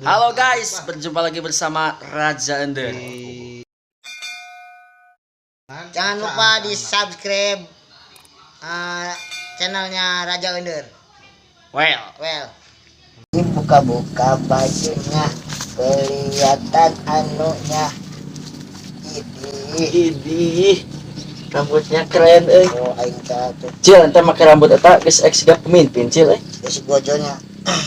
Halo guys, berjumpa lagi bersama Raja Ender. Jangan lupa di subscribe channelnya Raja Ender. Well, Well. Buka-buka bajunya, kelihatan anunya. Idih. Idih, rambutnya keren euy. Oh, aing tuh. Cil, ente make rambut eta geus ek siga pemimpin, Cil euy. Si gojonya.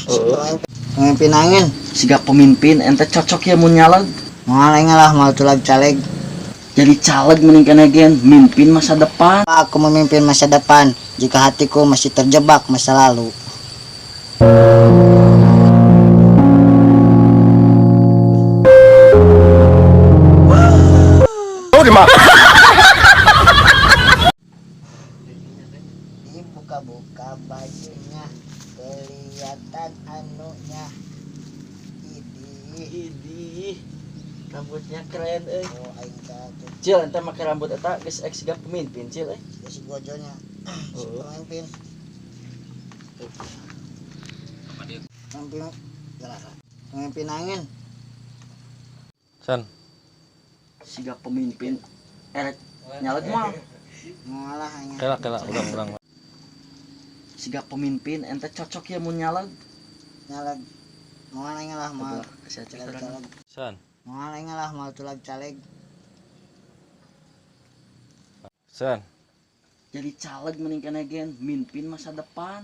Oh. Pemimpin angin. Siga pemimpin, ente cocok ya mun nyaleg. Moal aing lah mau tulag caleg. Jadi caleg mending keneh gen mimpin masa depan. Aku memimpin masa depan jika hatiku masih terjebak masa lalu. Dibuka-buka bajunya, kelihatan anunya. Idih. Idih, rambutnya keren euy. Oh, aing tuh. Cil, ente make rambut eta geus ek siga pemimpin, Cil euy. Si gojonya. Si Oh. pemimpin. Pemimpin Pemimpin angin. San. Siga pemimpin erek nyaleg mah. Moal lah aing. Kela kela ulang ulang. Siga pemimpin ente cocok ya mun nyaleg. Nyaleg. Moal aing lah moal. Kasih aja Caleg caleg. San. Moal aing lah moal tulag caleg. San. Jadi caleg mending keneh gen mimpin masa depan.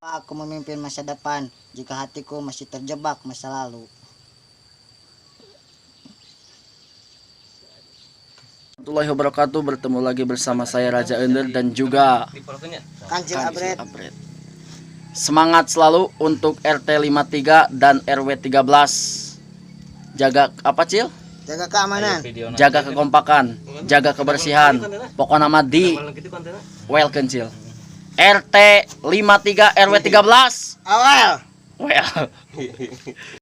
Aku memimpin masa depan jika hatiku masih terjebak masa lalu. Warahmatullahi wabarakatuh, bertemu lagi bersama saya Raja Ender dan juga Kancil Abret. Abret. Semangat selalu untuk RT 53 dan RW 13. Jaga apa, Cil? Jaga keamanan. Jaga kekompakan, jaga kebersihan. Pokoknya mah di welcome, Cil. RT 53 RW 13. Awal. Well.